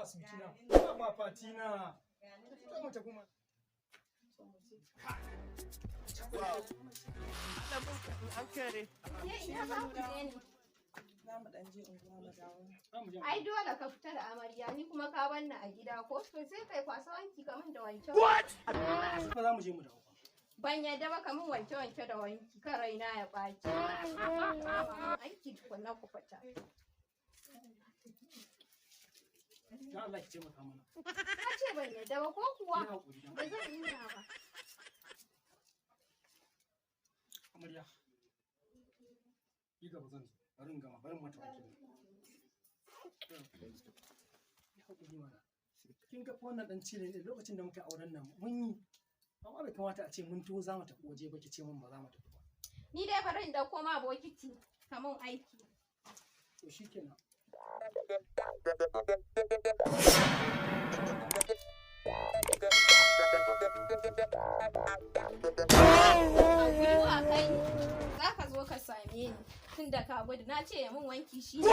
Haba sweetie na. Haba fatina. To mu tafi ma. Ke ina za ku je ne? Za mu ɗan je unguwa mu dawo. Za mu je. Ai dole ka fita da amarya, ni kuma ka banni a gida ko? To sai kai kwasa wanki ka min da wanke. Ba za mu je mu dawo ba. Ban yadda ba, ka min wanke wanke da wanki, kan raina ya ɓaci. Aiki tukunna ku fita. Dan Allah ki taimaka mana. Ka ce ban yadda ba ko kuwa? Ki haƙuri dan Ba zan iya ba. Amarya. Yi gaba zan zo. Bari in gama, bari in mata wanki. Ki haƙuri mana. Kin ga fa wannan dan cire ne lokacin da muka yi auren nan mun yi. Amma bai kamata a ce mun taho za mu tafi waje ba ki ce mun ba za mu tafi ba. Ni dai bari in dauko ma bokiti ka min aiki. To shikenan. A gwiwa kai za ka zo ka same ni tun da ka gudu, na ce ya min wanki shi ne.